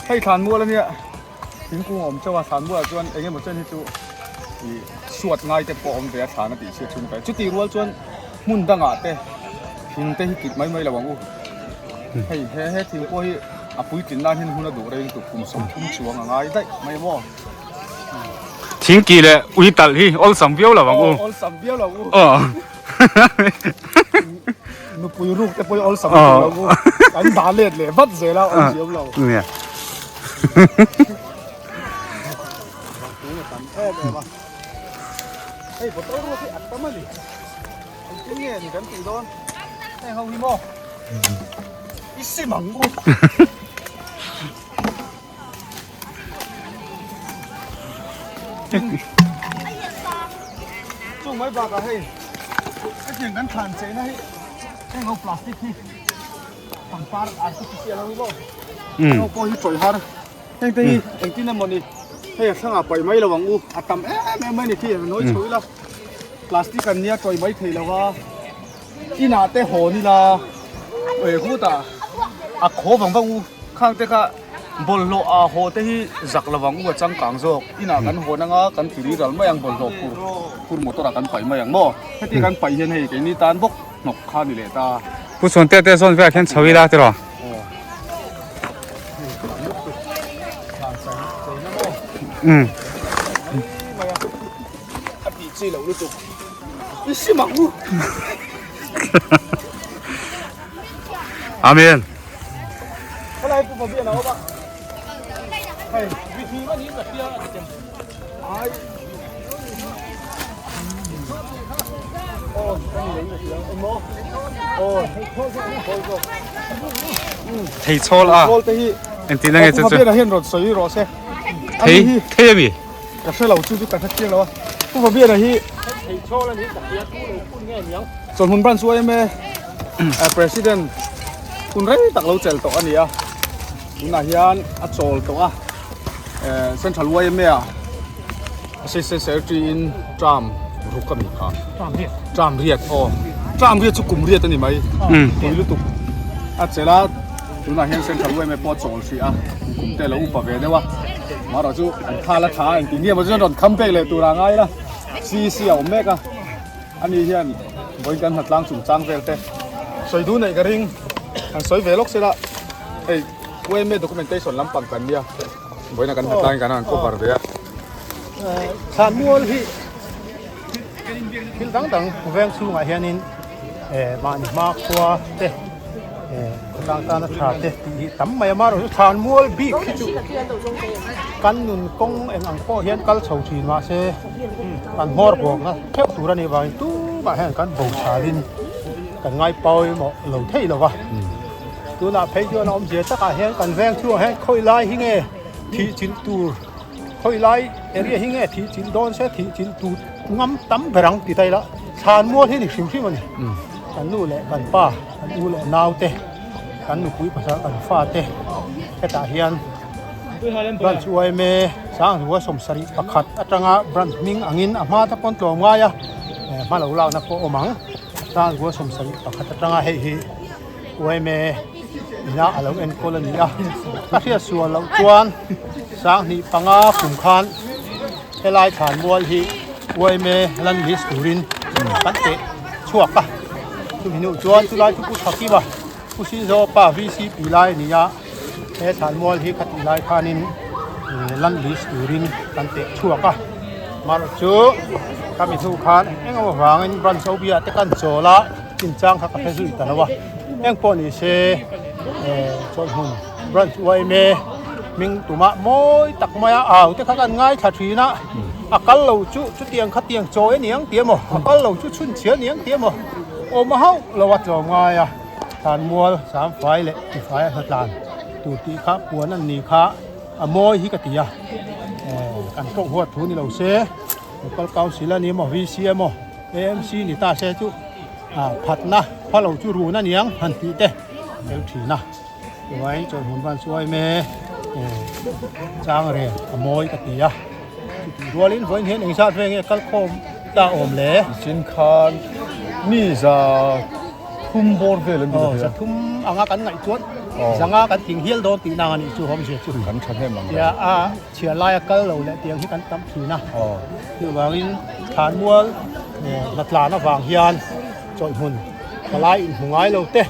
Hei thlan mual a nia. Thingkung a awm chauh a thlan mualah chuan eng emaw chen hi chu ih suat ngai te pawh a awm ve a thlan a tih chhiat thin a chutih rual chuan hmun dangah te thing te hi kit mai mai lo ang u. Hei he he thing pawh hi. A puitlin nan hian hun a duh rei lutuk kum 30 chuang a ngai daih mai maw. Thingki leh ui talh hi awlsam viau lo ang u. Awlsam viau lo u. Aw. Nupui ruk te pawh hi awlsam viau lo u. Kan dah let leh vat zel a awm ziau lo. Nia. Hei bottle ruak hi a tam a ni. Engtin nge ni kan tih dawn? Heng ho hi maw? I sim ang u. Chung mai bakah hei hetiang kan thlan cheina hi heng ho plastic hi pangpar artificial ho hi maw? Heng ho pawh hi tawih har. Heng te hi engtin emaw ni hei a thlangah paih mai lo ang u a tam em em mai ni khi a nawi chho ila plastic an nia tawih mai thei lo a inah te hawn ila eh khutah a khaw vang vang u khang te kha bawlhhlawh a haw te hi zak lo ang u a changkang zawk inah kan hawn anga kan ti ri ral mai ang bawlhhlawh phur phur motor ah kan paih mai ang maw heti kan paih hian hei keini tan bawk hnawk kha ni leh ta. Pu Chhuante te zawn velah khian chho ila tiraw. Um. Amen. Thei chhawl a engtin nge chu chu hian rawn sawi rawh se thei thei ami ka hre lo chu chu ka hre chiang lo a pu Fabiana hi thei chhawl ani ka hria tu lo phun nge niang chawlhmun branch yma president hun rei tak lo chel tawh ani a tunah hian a chawl tawh a central yma ah Assistant Secretary in term ruk a mi kha. Term riat. Term riat aw. Term riat chu kum riat a ni mai. Pui lutuk. A chelh a tunah hian Central YMA pawh a chawl hrih a kum te a lo upa ve deuh a. Amaherawh chu an thal a tha a engti nge maw chuan rawn kham pek leh tur a ngai la. CEC a awm mek a. Ani hian vawiin kan hnatlang chungchang vel te sawi duh neih ka ring. An sawi ve lawk sela hei YMA documentation lampang kan nia. Vawiin kan hnatlangin kan han cover ve a. Thlanmual hi thil dang dang veng chhungah hianin mahni hma khua te khawtlang tana tha te tih hi tam mai a amaherawhchu thlanmual bik hi chu kan nun kawng eng ang pawh hian kal chho thin mahse kan hmawr bawkna theuh tur a nih vangin tumah hian kan bo chhalin kan ngai pawimawh lo thei lo va. Tunah phei chuan a awmzia takah hian kan veng chhuah hian khawi lai hi nge thih chilh tur khawi lai area hi nge thih chilh dawn se thih chilh tur ngam tam ber ang ti ta ila thlan mual hi ni hrim hrim a ni kan nu leh kan pa kan u leh nau te kan nupui pasal kan fa te hetah hian branch yma Sangzua 71 atanga branch hming angin a hma te pawn tlawm ngai a hma lo lakna pawh awm ang Sangzua 71 atanga hei hi. Uaime ina a lo enkawl a ni a, ka hriat sual loh chuan 2005 kum khan helai thlanmual hi Uaime lan list turin kan teh chhuak a, chumi hnuh chuan chulai chu Pu Thakima Pu Sinzawpa VCP lai a ni a, he thlanmual hi khatih lai khanin lan list turin kan teh chhuak a, amaherawhchu khami hnu khan eng eng avangin branch obia te kan chawl a. Chinchang kha ka hre zui ta lo a, eng pawh ni se chawlhmun branch yma hming tumah mawi tak mai a au te kha kan ngaithla thin a, a kal lo chu chutiang kha tiang chawi a ni ang tih emaw a kal lo chu chhunchhia a ni ang tih emaw awm a hauh lo a tlawm ngai a, thlanmual samfai leh tifai a hnatlan tur tih kha puan an ni kha a mawi hi ka ti a, kan tawng huat thu ni lo se local council a ni emaw VC emaw. AMC ni ta se chu phatna phalo chu run a niang han tih te tel thin a chuan chawlhmun van chuai me chang reng a mawi ka ti a chutih rualin vawiin hian engzat vel nge kal khawm ta awm le nichin khan mi za thum bawr vel an ni aw za thum anga kan ngaih chuan zanga kan thing hial dawn tih nang a nih chu awmzia chu kan thahnem ang tia a Chhiar laia kal lo leh tiang hi kan tam thin a, chuvangin thlanmual hnatlan avang hian chawlhhmun palai inhmu ngai lo te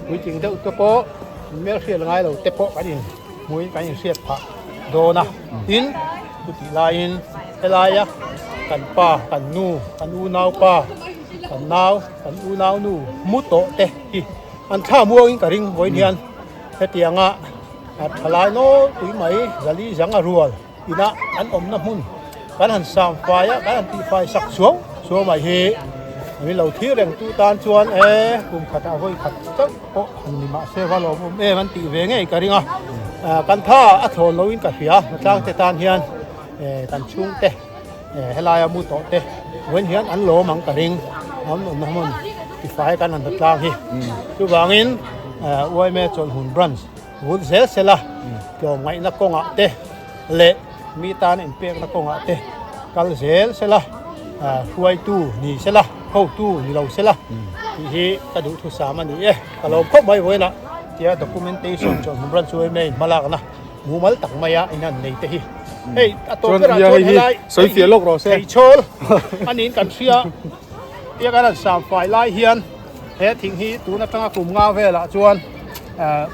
puitling deuh te pawh Hmelhriat ngai lo te pawh kan inhmuin kan inhriat phah dawn a. Tin, chutih laiin helaia kan pa, kan nu, kan unaupa, kan nau, kan unaunu mu tawh te hi an thla muangin ka ring vawiin hian hetianga thalai nawlpui mai zali zang a rual ina an awmna hmun kan han sam fai a, kan han tihfai sak suau suau mai hi min lo thlir reng tu tan chuan e kum khatah vawi khat chauh pawh han ni mah se va lawmawm em an tih ve ngei ka ring a, kan tha a thlawn loin ka hria hnatlang te tan hian kan chhungte helaia mu tawh te vawiin hian an lawm ang ka ring an awmna hmun tifai kan han hnatlang hi chuvangin yma chawlhhmun branch Vul zel sela tlawmngaihna kawngah te leh mi tan inpekna kawngah te kal zel sela hruaitu ni sela hotu ni lo sela tih hi ka duhthusam a ni e. Ka lawm khawp mai vawiinah tia documentation chuan hmun ran chu em em hmalakna mumal tak maia in han nei te hi hei a tawp berah chuan helai theichhawl a niin kan hria tia kan han sam fai lai hian He thing hi tun atanga kum nga velah chuan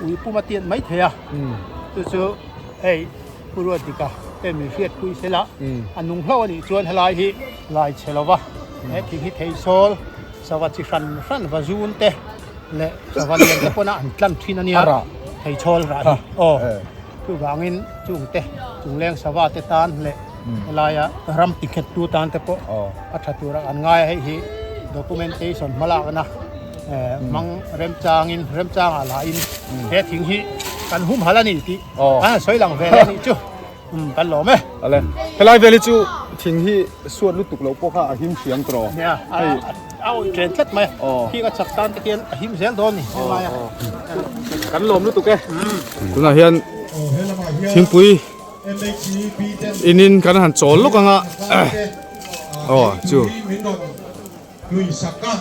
ui pum a tiat mai thei a, chu chu hei Pu Ruatdika te min hriatpui sela a nung hlauh a nih chuan helai hi lai chhe lova he thing hi theisawl sava chi hran hran va zun te leh sava lian te pawna an tlan thin a nia theichhawl rah hi aw chuvangin chungte chungleng sava te tan leh helaia ram tikhet tu tan te pawh a tha tura an ngai a hei hi documentation hmalakna hmang remchangin remchangah lahin he thing hi kan humhalh a ni tih an han sawi lang ve leh a nih chu kan lawm e. Ale helai vel hi chu thing hi suat lutuk loh pawh kha a him hriam tawh nia a awih chen tlat mai khi ka chak tan te khian a him zel dawn ni helaia kan lawm lutuk e tunah hian thingpui Inin kan han chawl lawk anga aw chu. Lui sak a,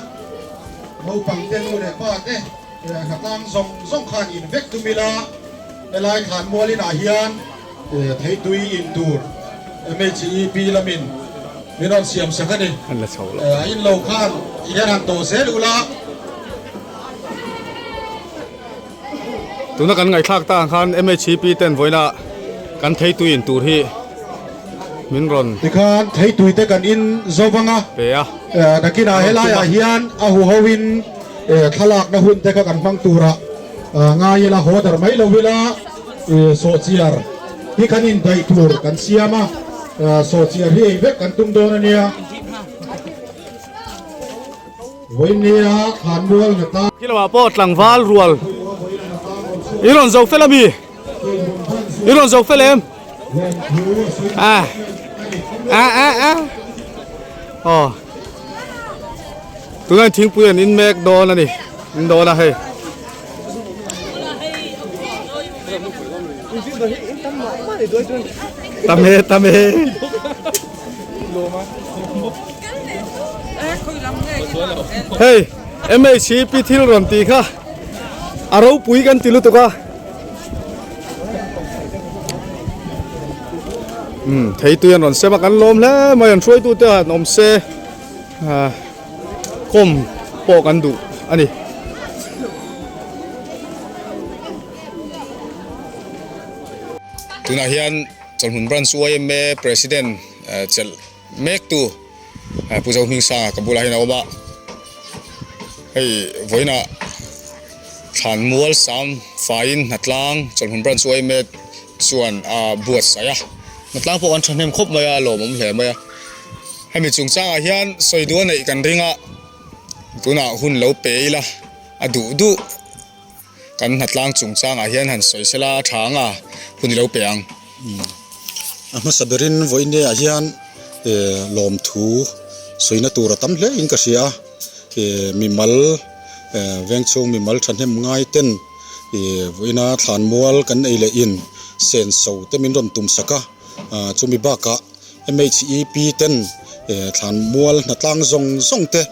naupang te nu leh pa te hnatlang zawng zawng khan in vek tum ila, helai thlanmual inah hian theitui in tur MHEP lamin min rawn siam sak a ni. A in lo khan i hian han tawh zel ula. Tuna kan ngaihthlak tak ang khan MHEP ten vawiina kan theitui in tur hi min rawn Tikhan theitui te kan in zo vang a, pe a. Nakinah helaiah hian a huhoin thlalakna hun te kha kan hmang turah ngai ila haw dar mai lo ila sawhchiar hi kan indaih tur kan siam a, sawhchiar hi ei vek kan tum dawn a nia. Vawinia Thlanmual hnata. Khi lamah pawh tlangval rual i rawn zo fel ami? I rawn zo fel em? A a a a aw tunah thingpui an in mek dawn a ni in dawn a hei. Tam e tam e. Hei MHP thil rawn tih kha a ropui kan ti lutuk a um thei tui an rawn sem a kan lawm hle mai an hruaitu te han awm se ah kawm pawh kan duh a ni. Tunah hian Chawlhmun Branch yma President chelh mek tu Pu Zohmingsanga ka bulah hian a awm a, hei vawiinah Thlanmual Sam faiin Hnatlang Chawlhmun Branch yma chuan a buatsaih a, Hnatlang pawh kan thahnem khawp mai a, a lawmawm hle mai a, hemi chungchangah hian sawi duh a neih kan ring a, tunah hun lo pe ila a duh duh. Kan hnatlang chungchangah hian han sawi sela a tha anga hun i lo pe ang. A hmasa berin vawiin ah hian lawmthu sawina tur a tam hle in ka hria a, mimal vengchhung mimal thahnem ngai ten vawiina thlanmual kan ei leh in senso te min rawn tum sak a, chumi bakah MHEP ten thlanmual hnatlang zawng zawng te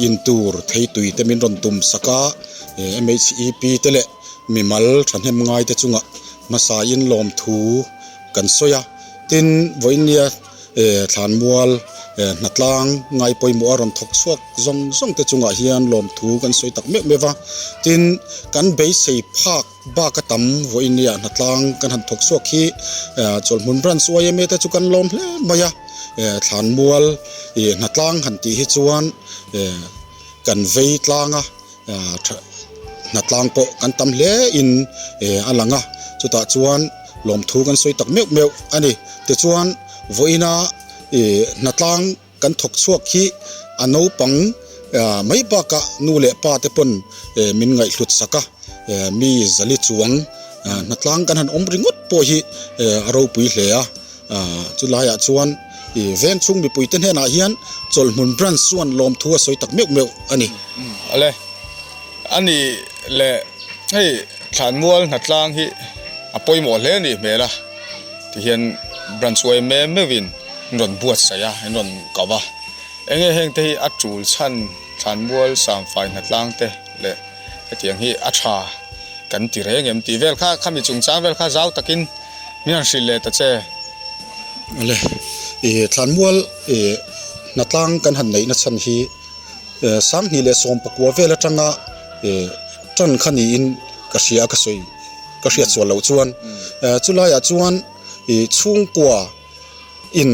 in tur theitui te min rawn tum sak a, MHEP te leh mimal thahnem ngai te chungah hmasain lawmthu kan sawi a, tin vawinia thlanmual Hnatlang ngai pawimawh a rawn thawk chhuak zawng zawng te chungah hian lawmthu kan sawi tak meuh meuh va. Tin, kan beisei phak bak a tam vawiin ah hnatlang kan han thawk chhuak hi Chawlhhmun Branch yma te chu kan lawm hle mai a. Thlanmual hnatlang han tih hi chuan kan vei tlang a. Hnatlang pawh kan tam hle in a lang a, chutah chuan lawmthu kan sawi tak meuh meuh a ni. Tichuan vawiina hnatlang kan thawk chhuak hi a naupang mai bakah nu leh pa te pawn min ngaihhlut sak a, mi zali chuang hnatlang kan han awm ringawt pawh hi a ropui hle a. Chu laiah chuan veng chhung mipuite hnenah hian Chawlhhmun Branch chuan lawmthu a sawi tak meuh meuh a ni. Awle, a ni le hei Thlanmual hnatlang hi a pawimawh hle a nih hmel a, tihian Branch yma meuhin an rawn buatsaih a, an rawn kau a, enge heng te hi a tul chhan Thlanmual Samfai hnatlang te leh hetiang hi a tha kan ti reng em tih vel kha khami chungchang vel kha zau takin Min han hrilh leh ta che. Ale, i thlanmual i hnatlang kan han neihna chhan hi Sanghnih leh Sawmpakua vel atanga i tan kha niin ka hria a ka sawi ka hriat sual loh chuan chulaiah chuan i chhungkua in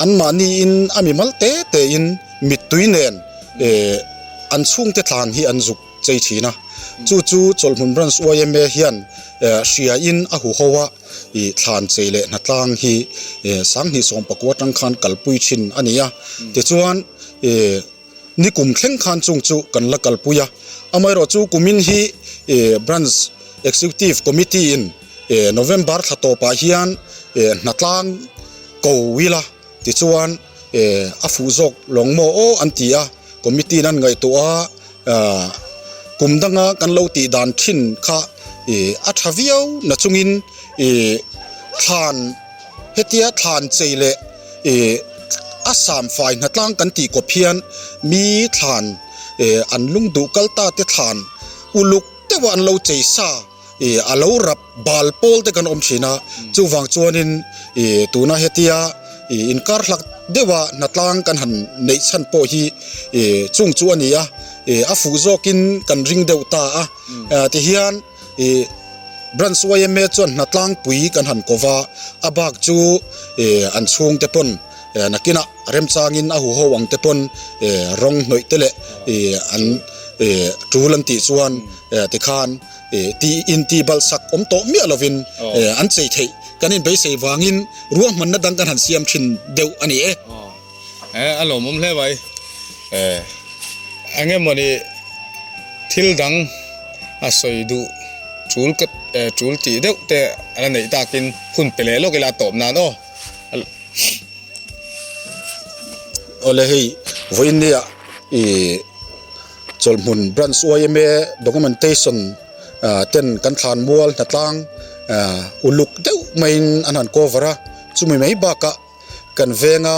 anmahniin a mimal te tein mittui nen an chhungte thlan hi an zuk chei thin a, chu chu Chawlhhmun Branch yma hian hriain a huho a, ih thlan chei leh hnatlang hi Sanghnih Sawmpakua atang khan kalpui thin a ni a, tichuan ih nikum thleng khan chung chu kan la kalpui a, amaherawh chu kumin hi ih Branch Executive Committee in ih November thla tawpah hian ih hnatlang ko ila Tichuan, a fuh zawk lawng maw aw an ti a, committee in an ngaihtuah a, kum danga kan lo tih dan thin kha a tha viau na chungin thlan hetia thlan chei leh a sam fai hnatlang kan tih kawp hian mi thlan an lungduh kal ta te thlan uluk deuha an lo chei sa. Ih a lo rap bal pawl te kan awm thin a, chuvang chuanin ih tuna hetia ih inkar hlak deuha hnatlang kan han neih chhan pawh hi ih chung chu a ni a, ih a fuh zawkin kan ring deuh ta a, tihian ih Branch yma chuan hnatlang pui kan han ko va, a bak chu ih an chhungte pawn nakinah remchangin a huho ang te pawn ih rawng hnawih te leh ih an ih tul an tih chuan tikhan. Tih intih balh sak awm tawh miah lovin an chei theih kan inbeisei vangin ruahmanna dang kan han siam thin deuh a ni e. A lawmawm hle mai. Eng emawni thil dang a sawi duh tul ka tul tih deuh te a la neih takin hun pe leh lawk ila a tawp nan aw. Awle hei vawiin nia ih Chawlhhmun Branch yma Documentation ten kan thlan mual hnatlang uluk deuh maiin an han cover a, chumi mai bakah kan venga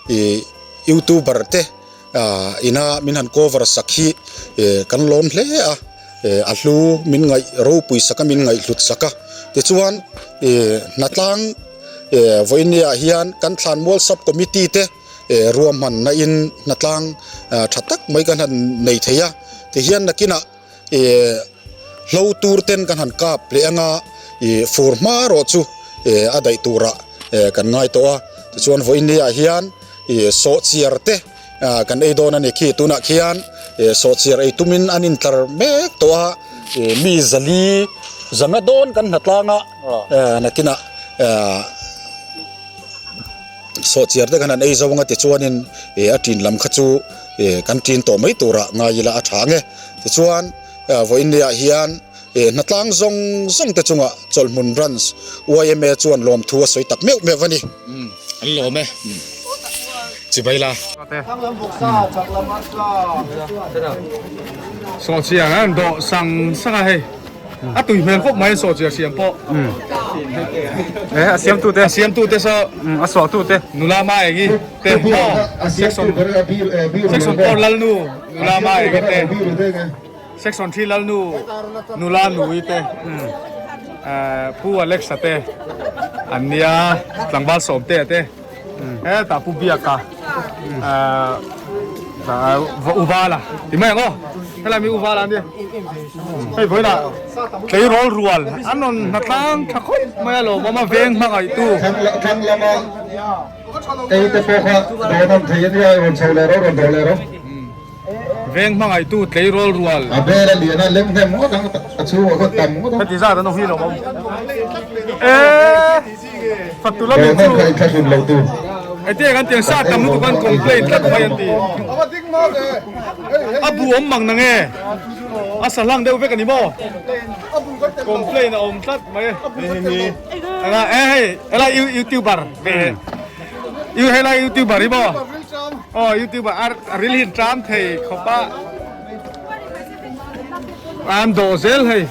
ih youtuber te ina min han cover sak hi kan lawm hle a, a hlu min ngaih ropui sak a min ngaihhlut sak a, tichuan ih hnatlang vawiin niah hian kan thlan mual sub committee te. Ruahmanna in hnatlang tha tak mai kan han nei thei a, tihian nakinah hlo tur ten kan han kap leh anga fur hma erawh chu a daih turah kan ngai tawh a, tichuan vawiin hian sawhchiar te kan ei dawn a ni khi tunah khian sawhchiar ei tumin an intlar mek tawh a, mi zali zanga dawn kan hnatlang a nakinah. Sawhchiar te khan an ei zo anga tichuanin ih a ṭin lam kha chu ih kan ṭin tawh mai turah ngai ila a ṭha ang e. Tichuan vawiin niah hian ih hnatlang zawng zawng te chungah Chawlhhmun Branch yma chuan lawmthu a sawi tak meuh meuh a ni. Umm an lawm e. Chibai la. Sawhchiar an dawh sang sang a hei. A tui hmel khawp mai sawhchiar siam pawh. Eh a siam tu te. A siam tu te saw. A sawh tu te. Nula ma engi te maw section section 4 lalnu nula ma engi te section 3 lalnu nula nui te pu Alexa te an nia tlangval sawm te te he tah pu Biaka. Uvala ti mai ang aw helai mi Uvala ania hei vawiinah tleirawl rual an rawn hnatlang tha khawp mai a lawmawm a veng hmangaih tu Thlang lama ei te pawh kha dawn awm thei ania rawn chho leh rawh rawn dawh leh rawh. Veng hmangaih tu tleirawl rual. A bel a lian a lem hnem ngawt ang a chhungah khawn tam ngawt ang. Heti zat an awm hi lawmawm e fatu lamin chu. Dawn kha i thlahrun lo tu. Heti kan tiang sa tam lutuk an complain tlat mai an ti. A bu awm mang na nge a sa hlang deuh vek a ni maw complain a awm tlat mai e hei helai youtuber ve helai youtuber hi maw. Aw youtuber a a ril hi tram thei khawp a an dawh zel hei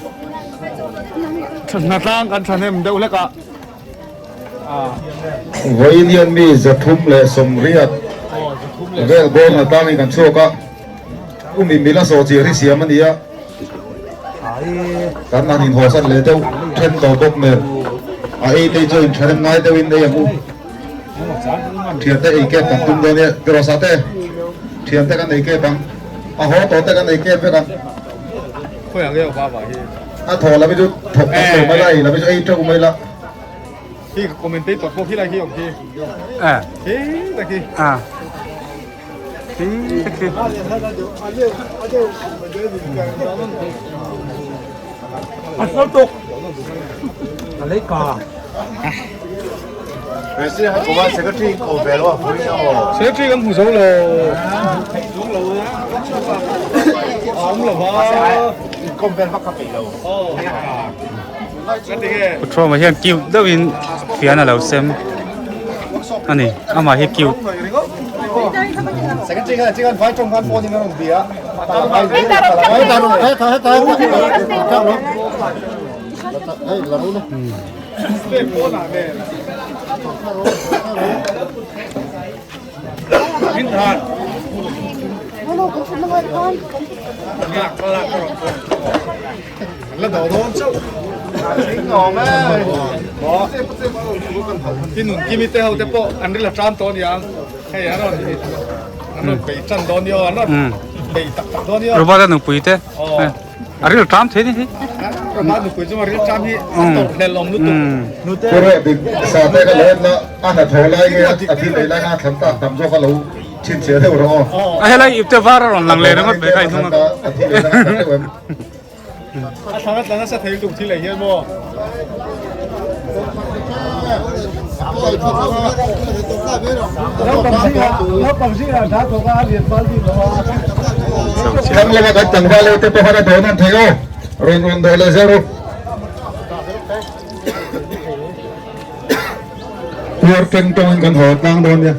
hnatlang kan thahnem deuh hlek a Vawiin hian mi 330 vel bawr hnatlangin kan chhuak a, umi mila sawh chiar hi siam a ni a, kan han inhawsan leh deuh then tawh bawk nen a ei te chu inthahnem ngai deuhin ei ang u. Thiante ei kep kan tum dawn nia Tirawsa te thiante kan ei kep ang a haw tawh te kan ei kep vek ang a thaw lam hi chu thawk tam lo mai la ei lam hi chu ei teuh mai la. Khi ka commentator pawh khi lai khi awm khi khi ta khi khi ta khi a sâu tục a lấy cà Secretary kan hmu zo lo awm lo va Patrol hian cute deuhin fian a lo sem a ni amah hi cute. Kimi te ho te pawh an ril a tan tawh aniang hei an rawn an rawn bei tan dawn nia an rawn bei tak tak dawn nia Robert a nupui te a ril tam thei ni hi Robert nupui chu a ril tam hi a tawrh hlel awm lutuk Kawreh dik sa te ka lo en a a hnathawh lai nge a thil ei lai kha a thlan tak tam zawk a lo chhinchhiah deuh rawh aw. A helai ipte var a rawn lang leh ringawt mai kha i hnung a. A thil ei lai kha a thlan deuh em. A thlan a tla nasa thei lutuk thil ei hian maw. Thlang lama kan tlangval ho te pawh khan a dawn an thei aw rawn rawn dawh leh zel rawh. Puar teng tawngin kan haw tlang dawn nia.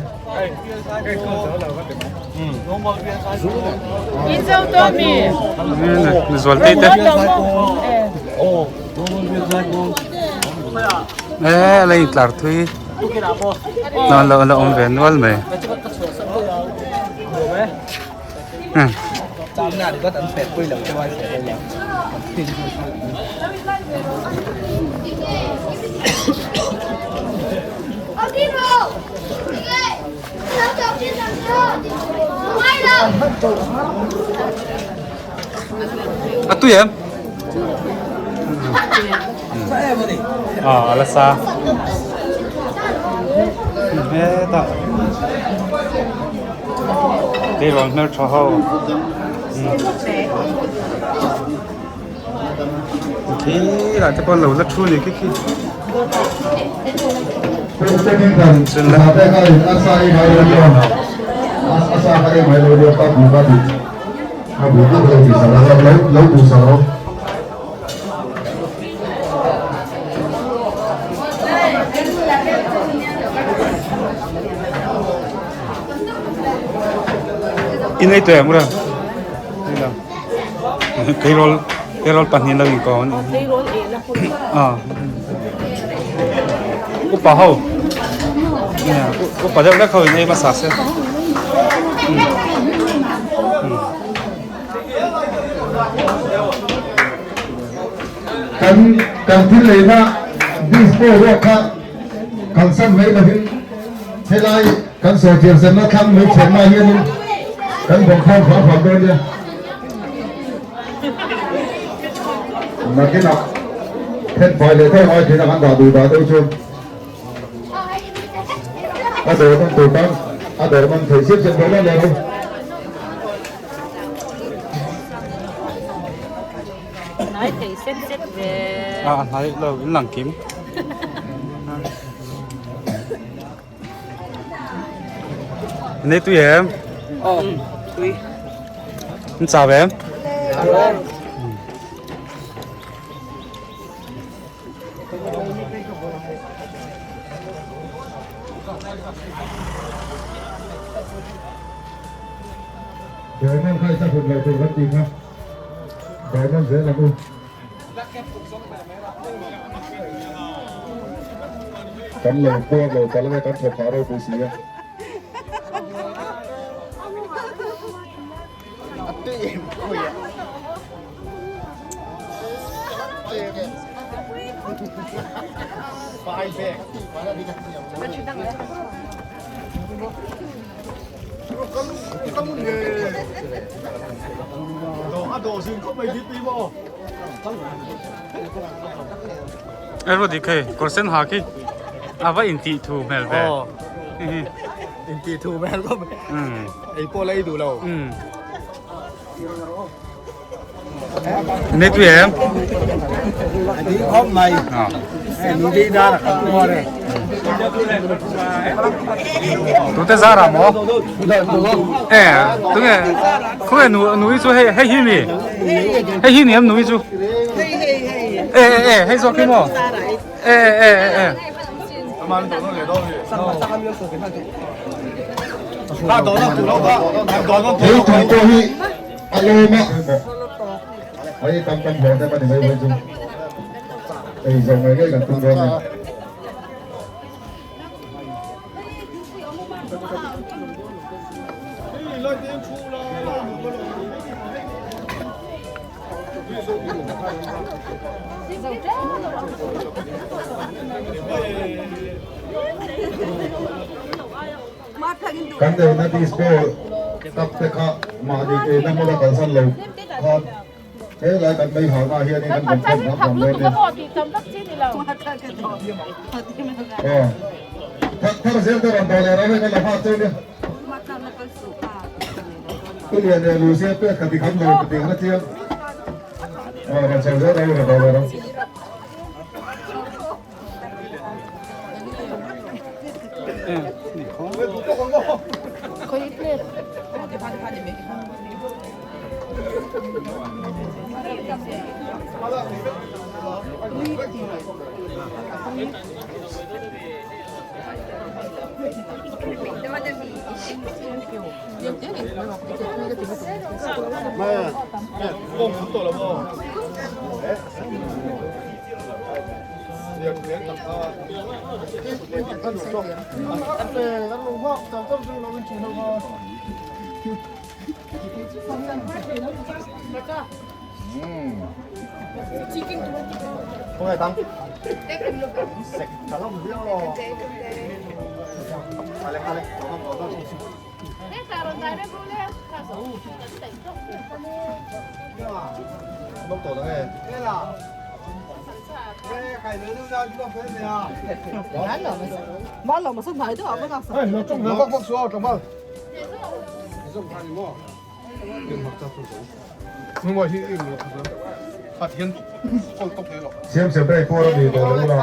Zualtei te e la in tlar thui no lo la awm ve nual mai A tui em? Ờ, a la sa. Hetah tleirawl hmeltha ho Khi lah te pawh lo la thu ni khi khi. In ei tuai ang ura. Tleirawl tleirawl pahnih lo inko an a upa ho upa deuh lek ho in ei hmasa se Kan kan thil leina dispo ruak kha kalsan mai lovin helai. Kan sawhchiar senna thlang mai chhenna hianin kan bawngkhawm hram hram dawn nia. Nakinah thenfai leh tho ngai thin a kan dah duh dah deuh chuan a dawr man tur tan a dawr man thei siam siam dawn leh lo. Hnai thei set set ve. A hnai lo in lang kim. Nei tui em? Ờ, tui. Anh chào em. Diamond kha i sa hut lo tur kan tih kha Diamond zel ang u. Kan lo puar lo ta lova kan thawk hah ropui si a. Ero dik hei kawr sen ha khi a va intih thu hmel ve. Intih thu hmel khawp ei pawh la ei duh lo. Nei tui em? Đi khop mai. Nu đi ra là không mua đây. Tu te zara mo? E, tu nge khu nge nu nui chu hei hei hi mi. Hei hi ni em nui chu. E e e hei zawk hi mo. E e e e. Hei tui pawh hi a lawm a hei tam tam hlawh te ani mai mai chu ei zawh ngei ngei kan tum dawn a ni. Kan neihna dispo tak te kha mahni keina hmuna kalsan lo khan helai kan mei halna ah hianin kan rawn khawm hram hram dawn nia. Aw thak thar zel te rawn daw leh rau e ka la nghak cheu nia. Tu lian leh Lucia pek ka ti kham lo ka ti kha chiang. Aw rawn chho zel rau rawn daw leh rau. Siam siam te pawh a ni tawh lo la.